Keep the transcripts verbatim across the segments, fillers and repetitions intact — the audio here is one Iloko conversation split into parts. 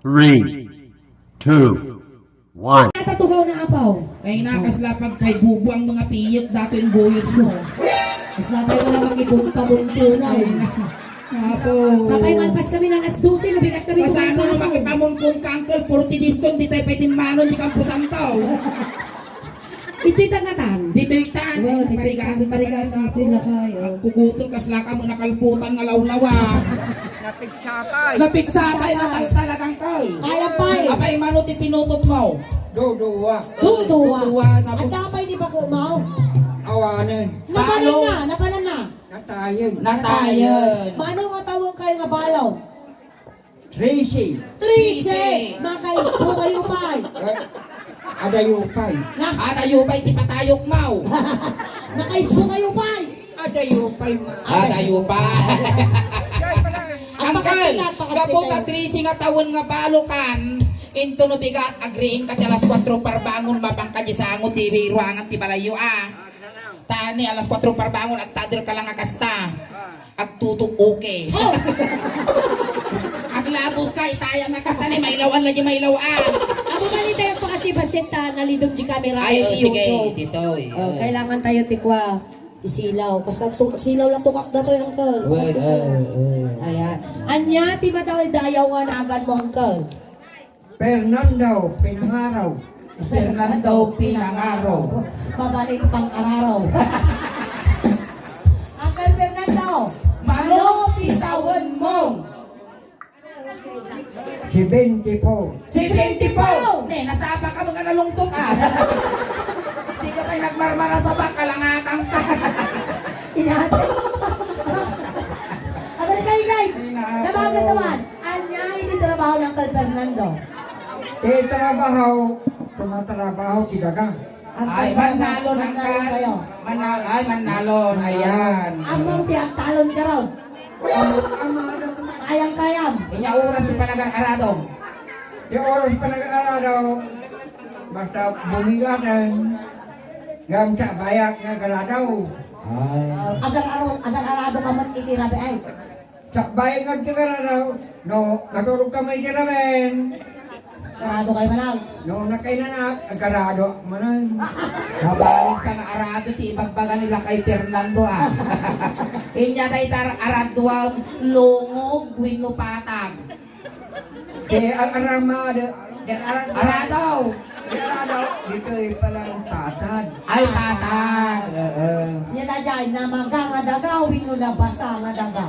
Three, two, one. Natatugaw na, Apaw. Ay, nakasla pagkaibubuang mga piyet, dato yung guyod mo. Kasla tayo na makipagpamunpunay. Ay, na. Apo. Sapay malpas kami ng alas dose, nabigat kami. Pasano na makipamunkun ka, Uncle? Forty discount, di tayo pwede manon, di kampusan tao. Ito'y tangatan. Dito'y tan. Well, parigado, parigado, ito'y lakay, oh. Ang kugutol, kasla ka mo nakalputan nga lawlawa. Napigsatay. Napigsatay na tal-, talagang kay. Kaya pa eh. Apay, mano ti pinutot mo? Duduwa. Duduwa. Duduwa, tapos. At dapat di ba ko, Mau? Awanen. Napanan na, napanan na. Natayen. Natayen. Mano nga tawag kayo nga balaw? Trisi. Trisi! Makaispo kayo, pay. Eh, adayo, pay. Na? Adayo, pay, ti patayok, Mau. Makaispo kayo, pay. Adayo, pay, ma. Adayo, pay. Ang Angkal, pakasila, pakasila. Gapu ta trisi nga tawen nga balokan, into no bigat, agriing ka ti alas kuatro parbangon, mapangka di sango, ti ruangan, ti balayo, ah. Tani, alas kuatro parbangon, agtader ka lang nga kasta. Agtutok, okay. Oh! Aglabos ka, itayam nga kasta ni mailawan la di mailawan. Amo man itay ang pakasibasit ta nalidom di camera. Ay, ay, oh, di sige, YouTube. Dito, eh. Oh, kailangan tayo tikwa. Isilaw. Basta tu-, silaw lang tukak datoy, Uncle. Well, basta oh, oh. Ayan. Anya, ti madaldayaw nga nagan mo, Uncle? Fernando Pinangaraw. Fernando Pinangaraw. Mabalik pang araraw. Uncle Fernando, mano ti tawen mo? Seventy-four. Seventy-four! Ne, nasapa ka mga nalungtong, ah. Di ka pa'y nagmarmara sa baka, langakang ka. Inate. Abri kayo, guys. Nabagat naman. Anya iti trabaho ni Uncle Fernando? Ti trabaho, tumatrabaho ti daga. Ay, mannalon, Uncle. Mannalon kayo. Mannal-, ay, mannalon. Ayan. Ammom ti agtalon karon. Am-, am-, am-, kayang-kayam. Inya oras ti panagar-aradom. Ti oras panagar-aradom. Basta bumigaten. Ngem sa bayak nga garadaw. Ay. Ah, agar-aro-, agar-arado ka met iti rabii ay. Sakbay nga agtigaradaw, no, naturog kami iti ramen. Garado kay manang. No, nakainanak, agarado manan. Nabalik sa nga arado ti ibagbaga ni Lakay Fernando, ah. Inya dayta ar-, aradua, lungog, wenno patag. Ti ar-, aramado, ti ar-, arado. Ti arado, ditoy pala ang patag. Ay, patag. Oo. Nya daydiay, namaga nga daga, wenno nabasa nga daga.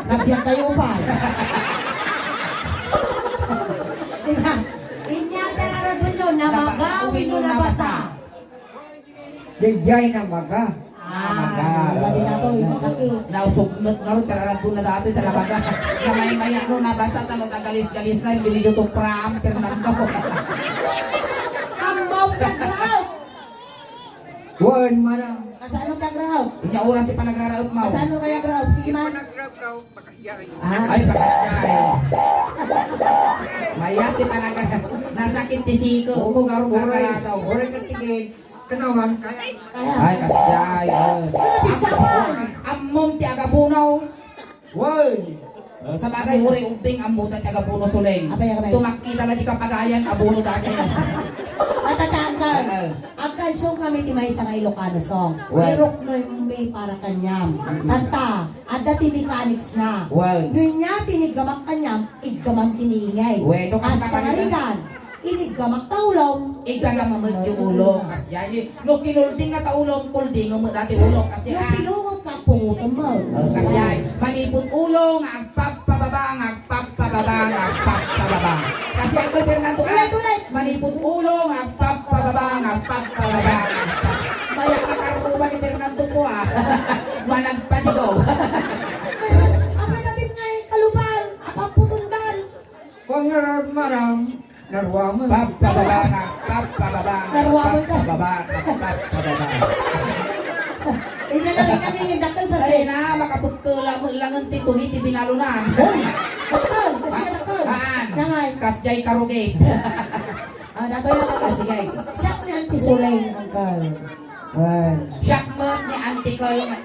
Nagbiag kayo pa. Inya, inya, tara, Rodolio, namaga, wenno nabasa? Daydiay namaga. Ah, namaga. Wala din ato, yung masakit. Nausog met nga ron, tara, Rodolio, na dato, tara, namaga. Namaymaya, no, nabasa, talo, tagalis-galis na, yung video to pram, Fernando. Ang bawang na ground. Wen, manang. Kasano ta ground? Inya oras ti panagraraot mo. Kasano kaya ground? Sige man. Ah. Ay, pakasjay. Mayat ti panaga-, nasakit ti siko. Oo, garong uray, gagarataw. Uray ka tigil. Kanawan, kaya. Kaya. Ay, kasjay, oh. Ano, pizza pa? Ammom ti agabunaw. Wen. Ah, sabagay, uray ubbing, ammo ta ti agabuno, Suleng. Apay, apay? Tumakkita la di kapagayan, abuno dati. Matatangkal. Ah, ah. Agkansion kami ti maysa nga Ilocano song. Wen. Iruknoymi para kaniam. Mm-mm. Tanta, adda ti mechanics na. Wen. No inya ti iniggamak kaniam, iggamam ti niingay. Wen, no, kas kas pangarigan, iniggamak ta ulom. Igganam met ti ulom. Kasjay. No kinulding na ta ulom, kulding met dati ulom. Kasjay. No pinungot ka, pungutem met. Oh, kasjay. Manipud ulo nga agpapababa, nga agpapababa, nga agpapababa. Kasi Uncle Fernando, ah, manipud ulo nga agpapababa, nga agpapababa, nga agpap-, mayat na karuba ni Fernando po, ah. Managpadigaw. Ang naging nga kaluban, apang putundan. Kung nga maram, naruaman. Papababa nga, papababa nga, naruaman ka. Papababa nga, papababa. Inya na rin kami yung dakal pa. Ay na, makapagkala mo langan ti tuhi ti binalunan. Dakal, kasi dakal. Haan. Nangay. Kasjay karugit. Ah, datoy na, datoy. Ah, sige. Siya ko ni Auntie Suleng, Uncle. Wen. Siak met ni Auntie Col nga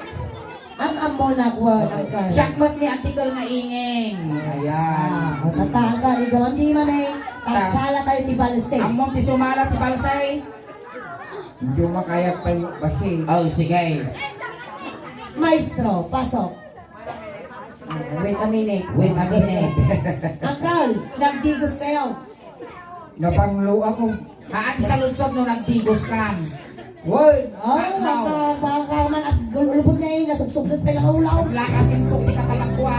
Am-ammonak wen, Uncle. Siak met ni Uncle nga Inging. Ayan. Ah, o, tata, Uncle, ida man di mami. Ta- Tagsala tayo ti balse. Ammom ti sumala ti balse? Hindi makayag pa yung basi. Oh, sige. Maestro, pasok. Wait a minute. Wait a minute. Uncle, nagdigos kayo. Napanglo ako. Haan ti saludsod no nagdigos kan. Woy! Oh, Ano? Baka, baka man at gululbot nga eh, nasugsugdot pa lang ulaw. Mas lakas yung pok di katalakwa.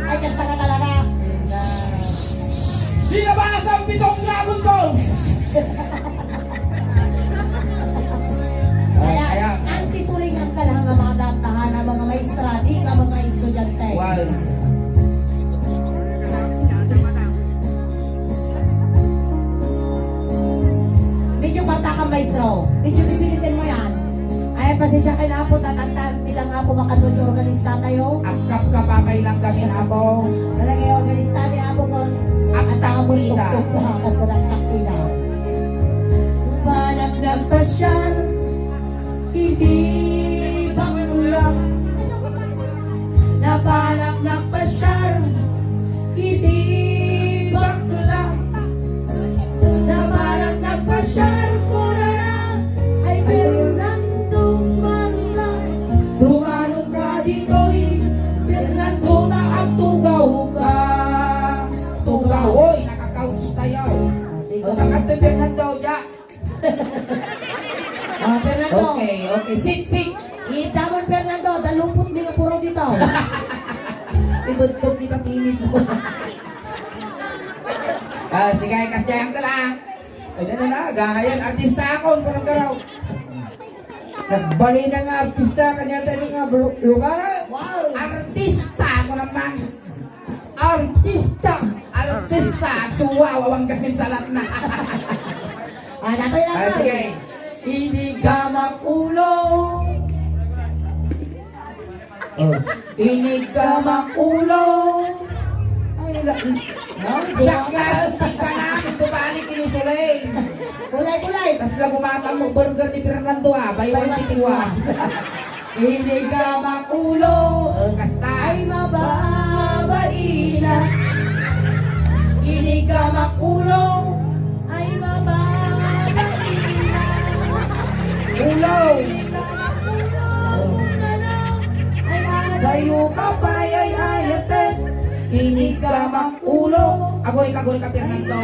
Ay, kasta na talaga. Di na ba ang pitong Dragon Balls? Kaya, Kaya, ang tisuling ang kalahang nga mga dantahan, ang mga maestra, di ka mga estudyante. Wow. Medyo bata ka, maestro. Medyo bibilisin mo yan. Ay, pasensya kayo na po, tatantan bilang nga po makatulog yung organista tayo. Ang kapkapatay lang kami, Apo. Talaga yung organista ni Apo ko. Ang Ang tama mo takita. Tuktok ka, kas walang takita. Banak nagpasyal, iti bakla. Napanak nagpasyar iti bakla. Napanak nagpasyar kunana, ay Fernando Marla. Dumanot ka ditoy, Fernando, na agtugaw ka. Tugaw, oy, nakakauts tayo. Ikaw. Ang Fernando, ya. Ah, Fernando. Okay, okay. Sit, sit. Idamon, Fernando, dalupot mi nga puro dito. Ibutbut mi ta timid mo. Ah, sige, kas jayang ka lang. Ay, ano na, gahayan, artista ako, parang garaw. Nagbali na nga artista, kanya tayo nga bulu-, lugar, eh. Wow. Artista ako naman. Artista! Artista! Suwa, wawang gamin salat na. Ah, datoy lang, Ah, ah. Sige. Inigamak ulo. Oh. Inigamak ulo. Ay, la-, no? Siya ka, tigka namin, tubalik, inisuling. Kulay, kulay. Tas lagumatang mo, burger ni Fernando, ah. Buy one, take one. Inigamak ulo, eh, kasta. Ay mababaina. Inigamak ulo, ay mababaina. Ulo. Inigamak ulo, kunana. Ay adayo ka pay ay ayaten. Inigamak ulo. Aguri ka, aguri ka, Fernando.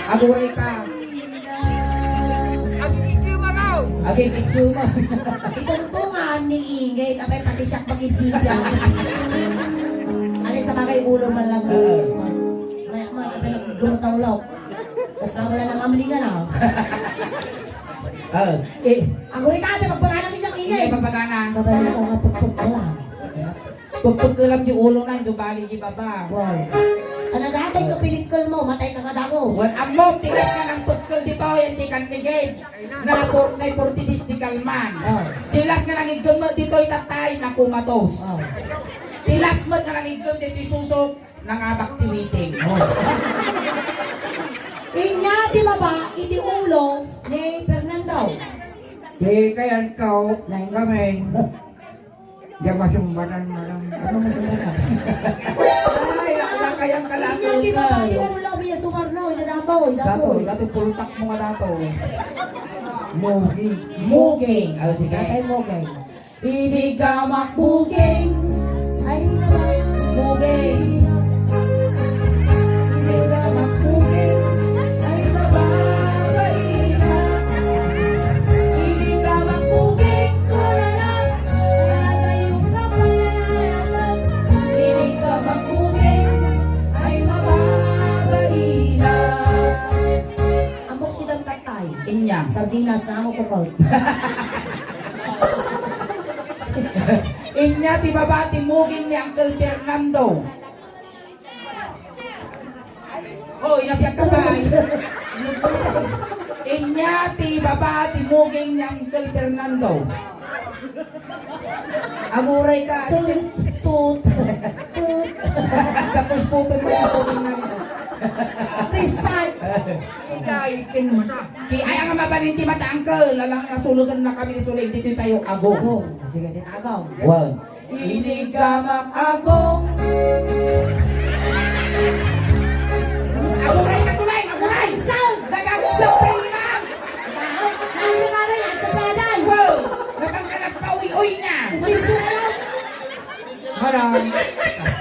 Aguri ka. Agigigil mo raw! Agigigil mo. Itungtungan ni Ingay, tapay pati siya pag-ibigan. Alin sa bagay ulo man lang. Oo. Maya, maya, tapay naggulo tayo, Lok. Kasama lang ng amlingan, ah. Oo. Eh. Aguri ka, ate, magpagana kinyo, Ingay. Ingay, magpagana. Kabalik ka nga, pagpagkala. Pagpagkalam di ulo na, ito bali di baba. Wow. Ano dati ko pinikkel mo, matay ka kadagos. Wan ammo, tilas nga nang pagkal dito, yan di kan ligid. Na por-, na portidis di kalman. Oh. Tilas nga nang igdun mo dito, itatay, nakumatos. Oh. Tilas mo nga nang igdun dito, isusok, nangabak ti witing. Oh. Inya ti baba, iti ulo ni Fernando. Di kayan kao, Lain. Kami. Diyan masumbatan, madam. Ano masumbatan? Ay, lakayang kalakulta. Hindi ba pati ulam niya sumarno? Ina datoy, datoy. Datoy, datoy, pultak mo nga datoy. Muging. Muging. Ah, sige. Tatay Muging. Inigamak Muging. Ay, naman. Muging. Inigamak Muging. Ay, nababaina. Inigamak Muging. Kunana. Ay, mababaina. Amok si Dantatay. Inya. Sardinas na amo kukot. Inya ti baba ti muging ni Uncle Fernando. Oh, inabiag ka, pay. Inya ti baba ti muging ni Uncle Fernando. Aguray ka, tut, tut, tut. Tapos putol mo yung muging na. Start. Ikaw, itin mo na. Ki-, ay, ang mabalin ti mata, uncle. Alang nasulugan na kami ni Sulay. Dito tayo, agong. Agong. Sige, dito, agong. One. Inigamak agong. Aguray ka, Sulay! Aguray! Nagagsak sa imam! Ikaw? Nasa ka rin at sa paday! Wow! Nabang ka nagpawi-uy na! Umbis po kayo! Marang!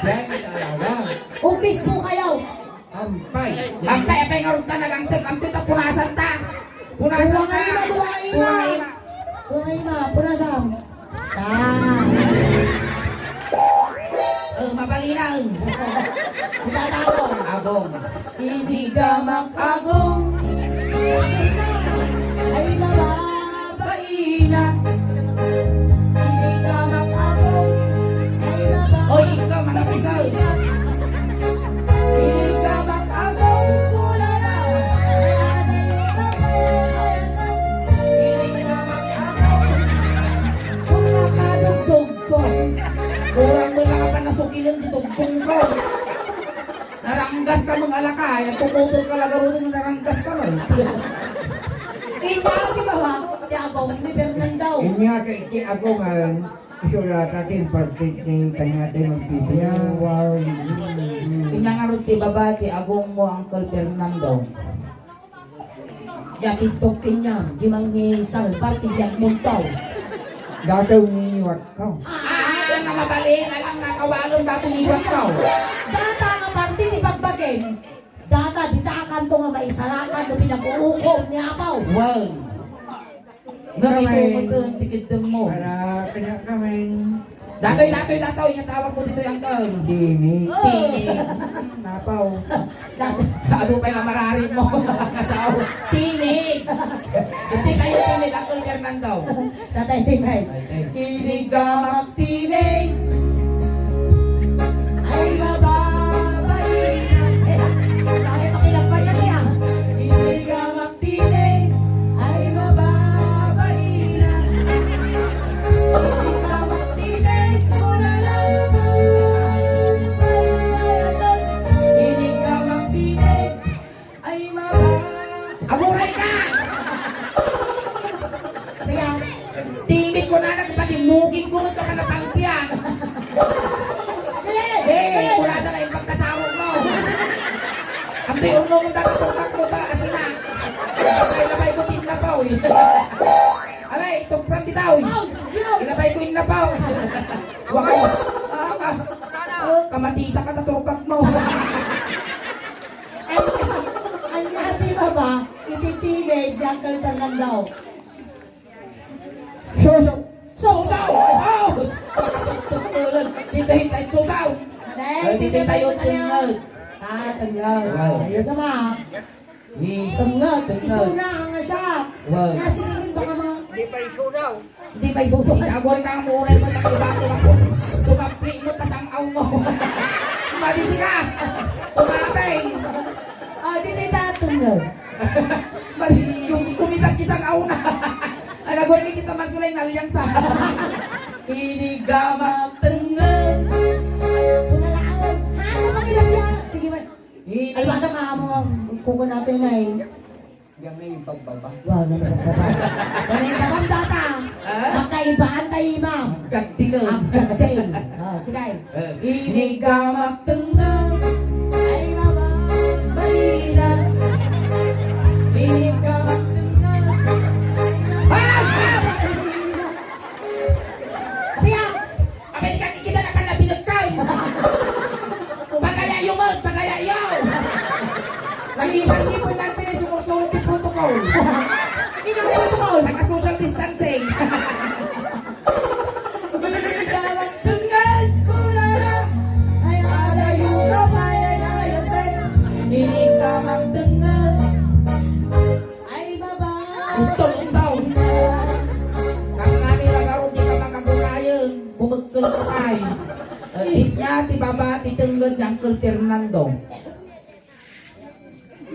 Yan talaga! Umbis po kayo! Ampay! Ampay, ampay nga rugta nagangsek! Amto ta punasan ta! Punasan ta! Duwa nga ima, duwa nga ima! Duwa nga ima! Duwa nga ima, punasan! Sa. Oh, mabalinaw. Itatapon. Agong. Inigamak agong. Ay, mababaina. Inigamak agong. Ay, mababaina. Oy, ikaw, manakisay. Inigamak agong. Kulala. Inigamak agong. Kung makadugdog ko. Kurang mo lang pa nasukilan di tugtong ko. Naranggas ka mga alakay, ang tukutol ka lagarunin, naranggas ka mo. Inya, di ba ba? Ti agong ni Fernando. Inya, ti, ti agong, ah, isulata ti importante kanya ti magbibiya. Wow. Inya nga ron ti baba, ti agong mo, Uncle Fernando. Diay tiktokten niya, di man ni salbar ti biag mo to. Dataw ni iwat ko. Ah, nga mabalin, alam nga kawalon dataw ni iwat ko. Data nga parte ni bagbagen. Data, dita kanto nga maisalakan no pinag-uukom ni Apaw. Wow. Nga may sumutun, tikid mo. Para kanya kami. Datoy, datoy, datoy, nga tawag mo ditoy, Uncle. Timid. Oh. Timid. Napaw. Adu pay la marari mo. Sao. Timid. Hindi kayo timid, Uncle Fernando. Tatay Timid. Ay, ay. Inigamak timid. Ay, mababaina. Eh, ay, pakilagpan na kaya. Inigamak Timid, ay mababaina. Ikaw magtimid, mura lang. Ikaw magtimid, ay maba- Aguray ka! Kaya, Timid ko na, nagpatimugin ko, magkapanapalpian. Dali! Hey, dali! Kurada na yung pagkasaro mo. Ang di urno mong dapat turkak mo ta, asina. Ay, labay ko, tinnapaw, eh. Alay, itong prank kita, oy. Aw, ginaw! Ilabay ko, innapaw. Wako. Ah, ka. Kamatisa ka, taturkak mo. Ay, ang ati baba, ititimid ni Uncle Fernando. Suso. Suso! Suso! Makapagpagtulan. Dito, hintay, suso! Ay, dito tayo, tungod. Ah, tungod. Wow. Ayos, ama. Eh, tungod. Tungod. Isuna ang siya. Wow. Nasilingin baka mga. Di pa isunaw. Di pa isuso. Agor ka muna yung pagkakibato ako. Sumapli mo, tas ang aw mo. Madisi ka. Tumapay. Ah, di tayo tungod. Bali, yung kumitag isang auna. Ay, nagwari kita man sulay na alyansa. Inigamak tengel. Sunalaon. Ha? Ano bang ilang yan? Sige man. Ini- Ay, bata ka mo ang kuko natin ay. Yang na yung pagbaba. Wow, ano bang baba? Yan ay babang data. Ha? Makaibaan tayo, ma'am. Ang gagdi ko. Ang gagdi. Oh, sige. Eh. Inigamak tengel. Ay, baba. Balina. Inigamak tengel. Ah! Ah! Apiya! Apay, di ka kikita na pala pinagkaw. Pagaya yung mouth, pagaya yung. Nag-iwan-iwan natin ay sumusunod yung protocol. Ino ang protocol? Naka-social distancing. Ikaw ang tunggal ko na lang. Ay, adayo ka pa, ay, ay, ay, ay. Ikaw ang tunggal. Ay, baba. Gusto, gusto. Nang nga nila karon, di ka makagurayan. Bumagkal ka pa, eh. Eh, nya, ti baba, ti tunggal ni Uncle Fernando.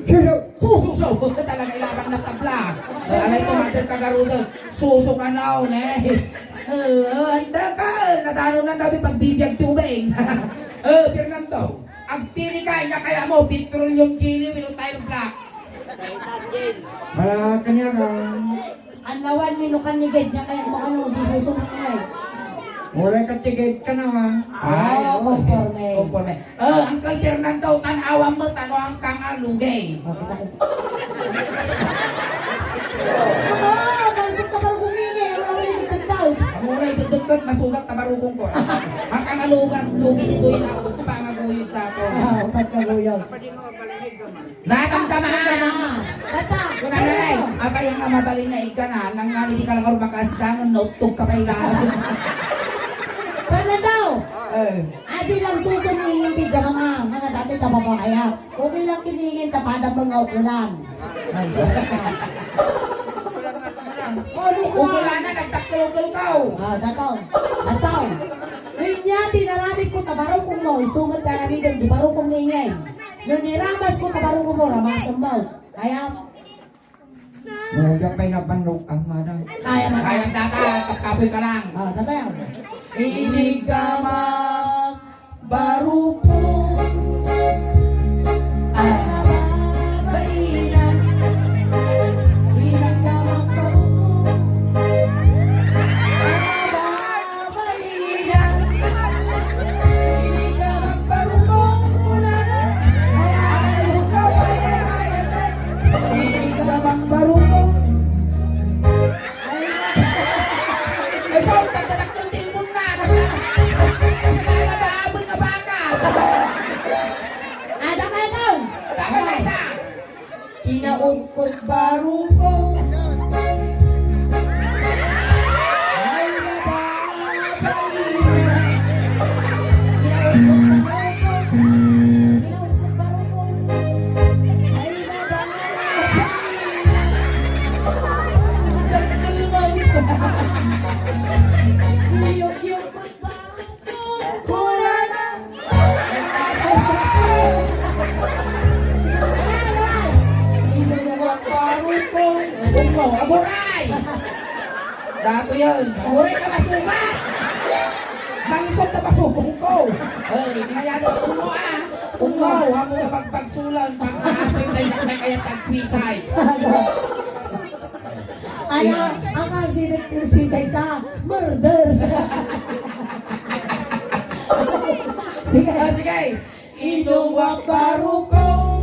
Suso! Suso! Suso! Talaga ilaban na tabla. Alay ko, mother kagaruda. Suso ka na, ne? Eh, anda ka. Natano na daw yung pagbibiyag tubig. Eh, Fernando. Agpili ka, ina kaya mo, petroleum jelly, wenno tire black. Para kanya ka. Annawan, mino kan ni Ged niya, kaya mo ano, Jesus, ano nga eh. Mura ka tigid ka na, ah. Ay, oo, oo, conforme. Conforme. Eh, Uncle Fernando, tan-awan mo, tano ang kangalugay. Okay, okay. Ako, malusot ka parang kumingin. Ano na ulit ang tagdaw? Ang muna itagdagdag, masugat na barukong ko. Ang kangalugat, lugi nito, ina, pangaguyod na to. Ah, pagkaguyod. Natamtama! Natamtama! Bata! Kuna na, eh. Abay, ang mabalin na igana, nang nga, hindi ka lang makaasdangon, nautog ka pa ila. Fernando! Eh. Adi lang susun ni Ingin ti Gama, nga dati tababa kaya. Okay lang kiningin, tapada mo nga ukulan. Ay, sorry. Ano ka? Ukulan na, nagtakkel-ukkel ka, oh. Ah, dataw. Asaw. Kanya, tinaramid ko, tabarukong mo, isumat ka ramiden, di barukong ni Ingin. Nung niramas ko, tabarukong mo, ramasan mo. Kaya, Mura pay nabannog ang madam. Kaya, madam. Kaya data, kapkapoy ka lang. Ah, data yan. Inig ka magbaruko. Ay, mabainan. Inig ka magbaruko. Ay, mabainan. Inig ka magbaruko. Ay, ay, ay, ay, ay, ay. Hindi ka naman marunong. Ay, so, tagdadak ng tilbon na. Kasi, nalabaabon na baka. Ada ka ito? Ada ka na isa. Kinaudkod baruko. Ay, mababa. Kinaudkod baruko. Kinaudkod baruko. Ay, mababa. Kiyok-kiyok. Kurana. Inunuwak parukong. Bungo, aguray! Dato yan. Aguray ka masugat! Malisod na parukong ko. Ay, di kaya na bungo, ah. Bungo, amo nga pagpagsulang, pagkasing na yung kaya tag-suicide. Ala, ang kang suicide ka, murder. Sige. Ah, sige. Inuwak baruko.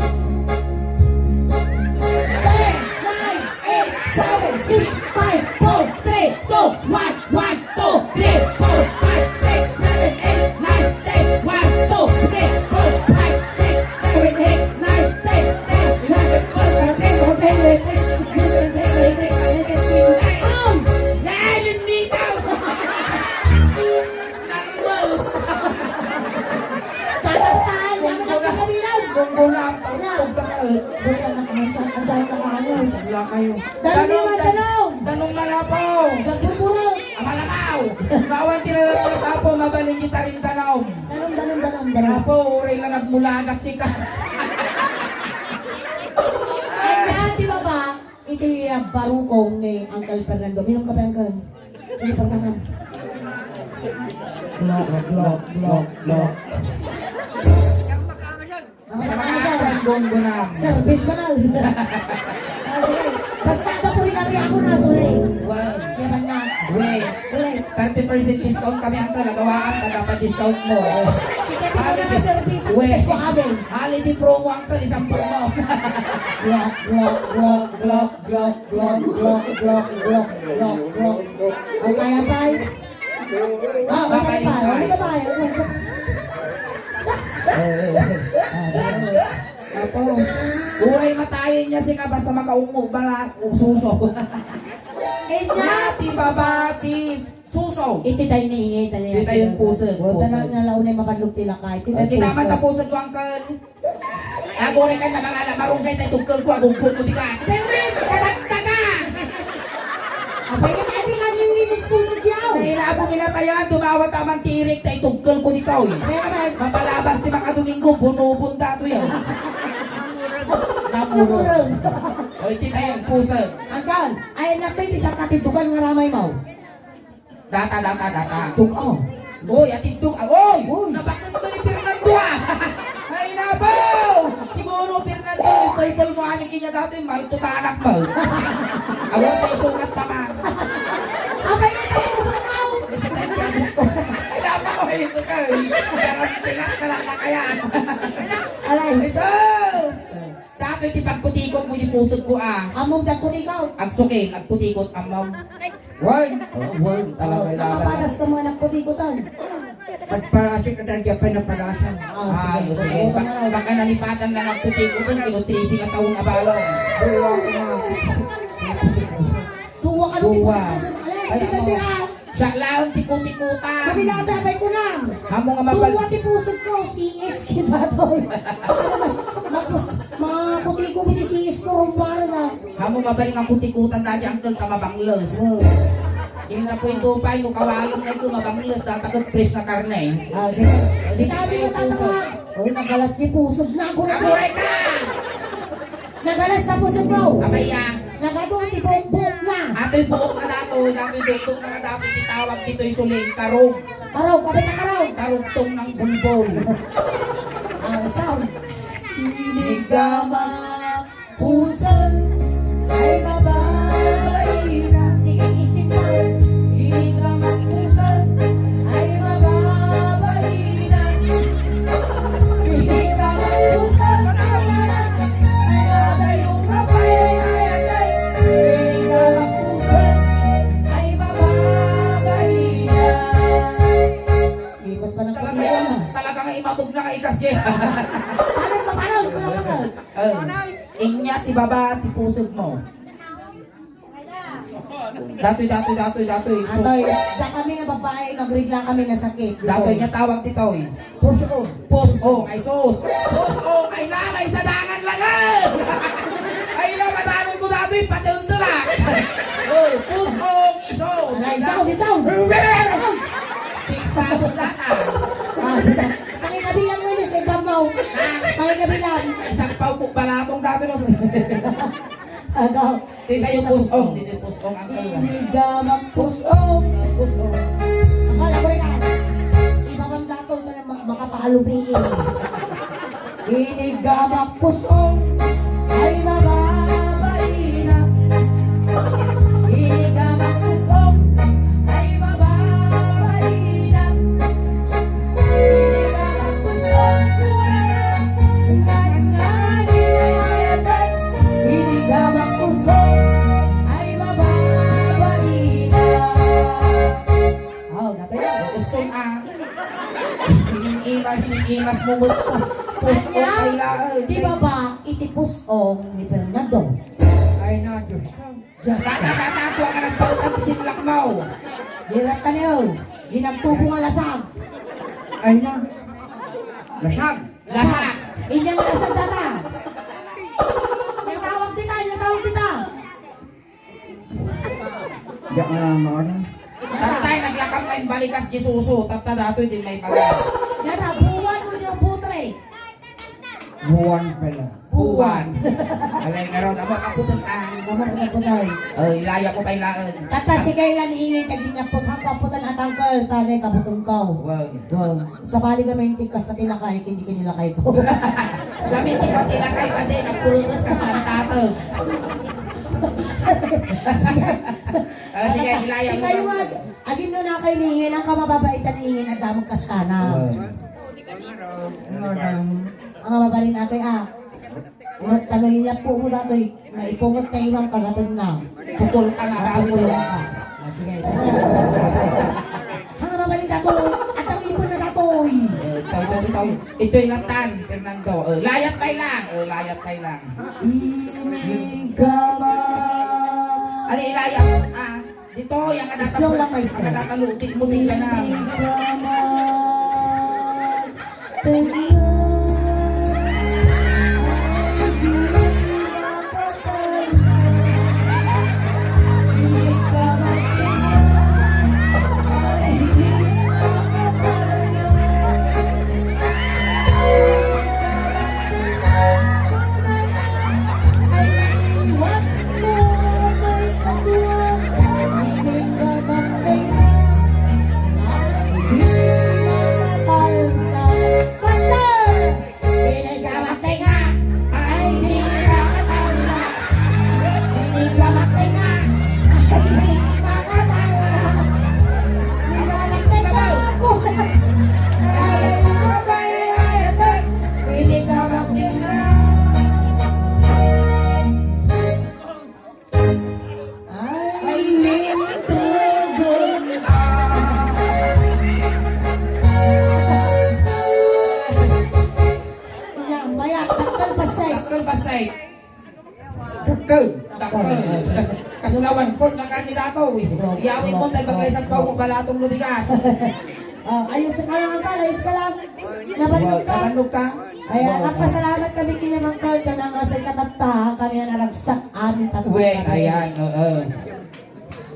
Ten, nine, eight, seven, six, five, four, three, two, one, one, two, three, four, five, six, seven, eight, nine, ten, one, two, three, four, five, six, seven, eight, nine, ten, ten, eleven, twelve, thirteen, fourteen, fifteen, sixteen, seventeen, eighteen, nineteen, twenty, twenty-one. Ay! Nalunitaw! Nalmos! Tatantahan naman ang kakabilang! Bonggo na ang pagtugdakal. Bonggo na ang saan, ang saan nakahalos. Wala kayo. Danong, danong, danong! Danong malapaw! Gagpurpuro! Amalapaw! Nawan tinalapaw, mabalin kita rin danong. Danong, danong, danong, danong. Apo, uray na nagmulagat sika. Ay, dati, baba, iti, ah, barukong ni Uncle Fernando. Minum ka pa, Uncle? Sige, pagtangan. Glok, glok, glok, glok. Ang pagkakasal. Ang gonggonam. Service pa na. Ah, sige. Basta ada po rin kami ako na, suli. Wow. Yaman na. Wait. Ulit. Thirty percent discount kami, Uncle. Nagawaan, ta dapat discount mo. Sige, di ko na service. Wait. Ito po kami. Holiday promo, Uncle. Isang promo. Glok, glok, glok, glok, glok, glok, glok, glok, glok, glok. Ang kaya pa, eh. Ah, babalik pa. Babalik pa. Ano ba, eh? Apo, uray matayen niya sika basta makaungo balat, suso. Kanya, ti baba, ti suso. Iti tayo ni ingay, tayo ni Iti tayo pusag, pusag. Tanan nga launay mapandog ti lakay. Iti tayo pusag. Kita man ta pusag, Uncle. Aguray kan na mga marunggay tayo tugkol ko, agugkol ko, bigat. Pero may kadagdaga. Apay ka, adi ka nilinis pusag yaw. Ay, inaabo minatayan, dumawa taman tirik, tay tugkol ko dito, eh. Pero, pero, Mapalabas ti makadomingo, bunubon dato yan. Namurong. Namurong. O, iti tayo, pusag. Angkan, ay, nagpay ti sakatidugan nga ramay mo. Data, data, data. Tuk, oh. Oy, atid tuk, ah, oy! Oy! Nabaket mo ni Fernando, ah! Siguro, Fernando, ipulpul mo amin kanya dati, malto ta anak mo. Awar tayo sukat naman. Abay, ito yung sukat mo. Isa tayo sa anak ko. Ay, dapat ko, ito ka, eh. Parang tinga, kalakla kaya. Aray. Jesus! Dati ti pagkutikot mo di pusod ko, ah. Among pagkutikot? Agsukil, agkutikot, amam. Wen. Oh, wen. Talaga, oh, laban. Nakapadas ka mo anak ko, di ko tan. Pagparasik ka dahil di pa naparasan. Ah, sige, sige. Baka, baka nalipatan na nagputi ko dun, kinutrisi nga taon na balo. Duwa ka na. Duwa ka na, di pusod-pusod. Ala, di na bira. Siya lang, tikuti-kuta. Kami na ata, abay ko na. Amo nga mapal- Duwa ti pusod ko, C S kita to. Mapus-, makuti ko, bidi C S ko, rumbara na. Amo mabaling ang kutikutan dati, uncle, ta mabangles. Oh. Ing napuy to pa, ino kawalong na ito, mabangles, datagot fresh na karne. Ah, di. Di tayo puso. Uy, nagalas ni pusod na, aguray ka! Aguray ka! Nagalas na pusod mo. Abay, ah. Nagadu ti buok-buok na. Ato'y buok na dato, dato'y buok na dato, itawag dito'y suling, karog. Karog, kapit na karog. Karugtong ng bulbol. Ah, sound. Inigama. Pusod ay mababaina. Sige, isip mo. Hindi ka magpusod ay mababaina. Hindi ka magpusod ay madayo ka pa, ay, ay, ay. Hindi ka magpusod ay mababaina. Ipas pa ng talaga, pagkakaiba na. Talaga nga imabog na kay Ikas, Jay. Paano, paano? Paano? Oh. Inya ti baba ti pusod mo. Datoy, datoy, datoy, datoy. Atoy, da kami nga babae, magregla kami nga sakit. Datoy, nga tawag ditoy. Pusong. Pusong, ay sus. Pusong, ay na, may sadangan lang, eh. Ay na, matanon ko datoy, patultulak. Oh, pusong, iso. Ala, isaw, isaw. Singpabo data. Ah, pakikabilang mo ni sa ibang mo. Ah. Pakikabilang. Isang pau po, balamong dati mo. Agaw. Di tayo pusong, di tayo pusong ang kaya. Inigamak pusong. Pusong. Akala ko rin, ah, ibabang dato, ito na ma-, makapaalubiin. Inigamak pusong ay mababaina. Inigamak pusong ay mababaina. Inigamak pusong, kuya, ngan-, ngan-, inigamak pusong ay mababaina. Oh, natay. Gusto na. Hining-imas, hining-imas mo mo. Pusong ay laeng. Di ba ba, iti pusong ni Fernando? Ay, na, Diyos ko. Diyos ko. Tata, tata, tua ka nagpautang ti sinlak mo. Dirat ka niyo. Di nagtubo nga lasag. Ay, na. Lasag. Lasag. Inyang lasag, tata. Natawag dita, natawag dita. Diak nga maano. Tatay, naglakam nga imbalikas di suso. Tatta datoy din may baga. Nata, buwan mo niyo butre. Buwan pala. Buwan. Alay nga raw, amo, kaputol ka. Amo, kaputol. Oh, ilaya ko pa ilaen. Tata, sige, ilan ingin, kagin naput, hangko aputan at angkel, tanay, kaputol ka. Wow. Wow. Sabali ka, may intik ka sa tinakay, hindi ka nilakay ko. Gamitin ko tilakay, pati nagpururot ka sa tato. Ah, sige, ilaya mo. Sige, iwag. Agim no na kayo ni ingin, ang kamababaitan ni ingin, at damag kastana. Wow. Ang mabalin ate, ah. Tanoy niya po mo datoy, maipungot na imam kagatod na. Pukol ka na, ah, kami pukol na. Ah, sige. Ang mabalin dato, at ang ipon na datoy. Eh, tayo, tayo, tayo. Ito'y latan, Fernando. Eh, layat pay lang. Eh, layat pay lang. Inigama. Ano, ilayat? Ah, dito, yung kadata-, slow lang, maestro. Ang kadatalutik mo, tingnan na. Inigama. Tingnan. Ay, di makatalna. Inigama, tingnan. Ay, di makatalna. Nya, mayat, dakkel pasay. Dakkel. Dakkel. Kasla one-fourth na karne dato. Iyawid mo, tay bagay sa pao mo, balatong lubigas. Ah, ayos ka lang, Angkal, ayos ka lang. Nabannog ka? Nabannog ka? Ayan, nagpasalamat kami kini Angkal, ta nang sa ikatatta, kami ang naragsak, amin tatlo. Wen, ayan, oo.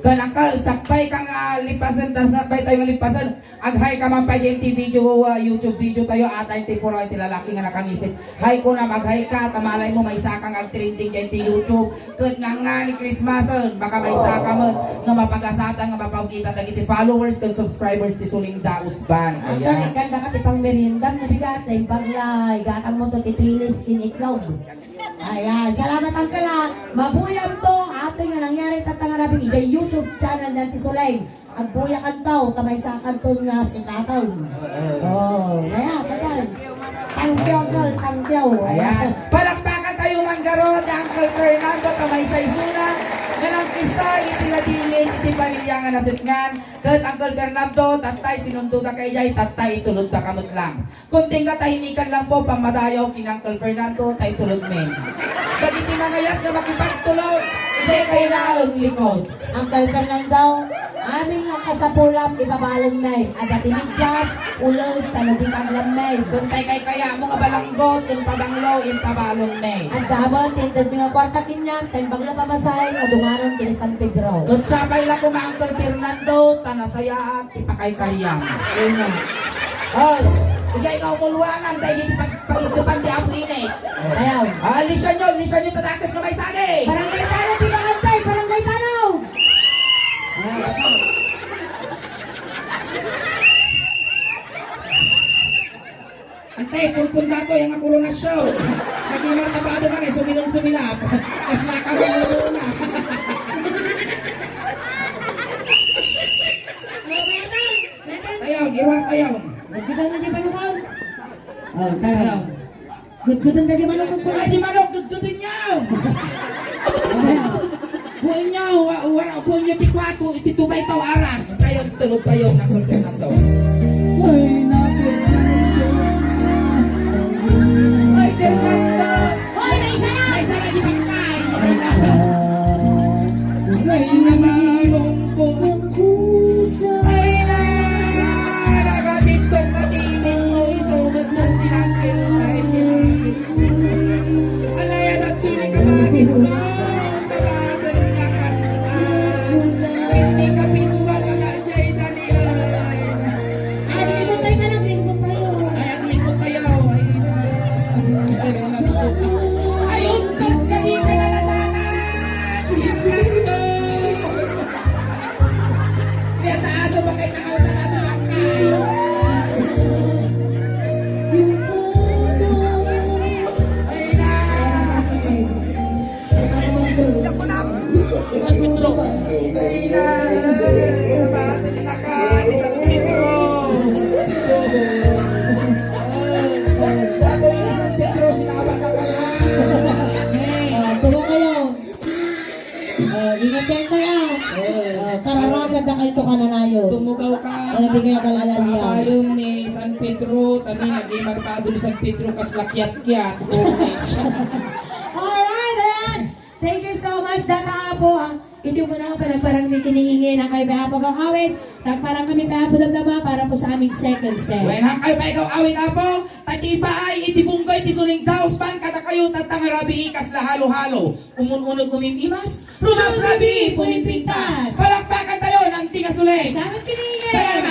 Ken Angkal, sakbay ka nga lipasen, ta sakbay tayo nga lipasen. Ag-hi ka man pay diay ti video, ah, YouTube video tayo, ata ti puro ti lalaki nga nakangisit. Hi ko na, mag-hi ka, ta malay mo, maysa kang ag-trending diay ti YouTube. Ket nangngani Christmasen, baka maysa ka met nga mapagasatan nga mapagitan dagiti followers ken subscribers ti Suling Daos Band. Ayan. Angkal, ikkan daka ti pangmeriendam, nabigat, ta imbag la, igatang mo to ti pilis, ken itlog. Ayan, salamat, Angkal, ah. Mabuyam to, atoy nga nangyari tatta nga rabii, idiay YouTube channel na ti Suling. Agbuyakanto, ta maysakanton nga sikatan. Oo. Oh, kaya, katan. Tangkyaw, Angkal, tangkyaw. Ayan. Palakpakan tayo man garud ni Uncle Fernando, ta maysa isuna nga nangkisa iti ladingit iti pamilya nga nasitngan. Ket Uncle Fernando, tattay, sinundoda kay jay, tattay, itulodda ka met lang. Kunting katahimikan lang po, pammadayaw ken Uncle Fernando, ta itulodmi. Dagiti mangayat nga makipagtulod, idiay kailaeng likod. Uncle Fernando, amin nga kasapulam, ibabalonmi. Adda ti medyas, ules, tano di taglammi. Ken tay kaykayatmo nga balanggot, ken pabanglo, impabalonmi. Adda met ti intedmi nga kuarta ken niam, ta imbag la pamasahe nga dumaren ken ni San Pedro. Ket sapay la koma, Uncle Fernando, ta nasayaat ti pakaykariam. Ayun na. Oh, idiay nga umulwanan, dagiti pag-, pagiddupan ti Apo Inek. Ayaw. Ah, lisanyo, lisanyo, tadakes nga maisagi. Barangay Tanod, di ba, antay? Barangay Tanod! Antay, pulpul dato, yang koronasyon. Nagimar ka ba naman eh, sumilong-sumilap. Mas nakabang mo na. Tayaw, iwar tayaw. Gudgudan na di manok. Oh, tayaw. Gudgudan na di manok. Ay, di manok, gudgudan niyo. Buhay niyo, wa-, wara, buhay niyo, ti kwato, iti tubay taw aras. Tayaw, tulog tayaw, na Fernando. Ay, na Fernando. Ay, Fernando. Hoy, may isa lang! May isa lang, di ba? Ay, na. Ay, na, nakatindog na tining mo, iso, ba't mo tinangkil, ay, tinangkil? Alay, anak, sino ka, mga gisno? Sa mga pagkakan, hindi ka pinuha, mga jay, Daniel. Ay, aglingkod tayo, aglingkod tayo. Ay, aglingkod tayo. Ay, ay, untog ka, di ka nalasanan. Fernando. Kaya taaso pa kay tangal ka natin, bangkay. Ay, na. Ah, tulong kayo. Ah, ingat kayo, kuya. Ah, kararagan na kayo to kananayo. Tumugaw ka. Ano di kayo kalalalyang? Babayom ni San Pedro, kami naging markado ni San Pedro, kas lakyat-kyat. Alright, ayan. Thank you so much, Data Apo, ah. Iti umuna nga panagparang mi kini, ingen, angkay pay Apo ikaw awit, nagparang kami pay Apo Damdama para po sa aming second set. Wen, angkay pay ikaw awit, Apo, ta ti ipaay iti bungbay ti Suling Daos Band kadakayo, tatta nga rabii kasla halo-halo. Umun-uneg umim-imas, rumabrabii pumimpintas. Palakpakan tayo ng Tiga Suling. Salamat kini, ingen. Salamat.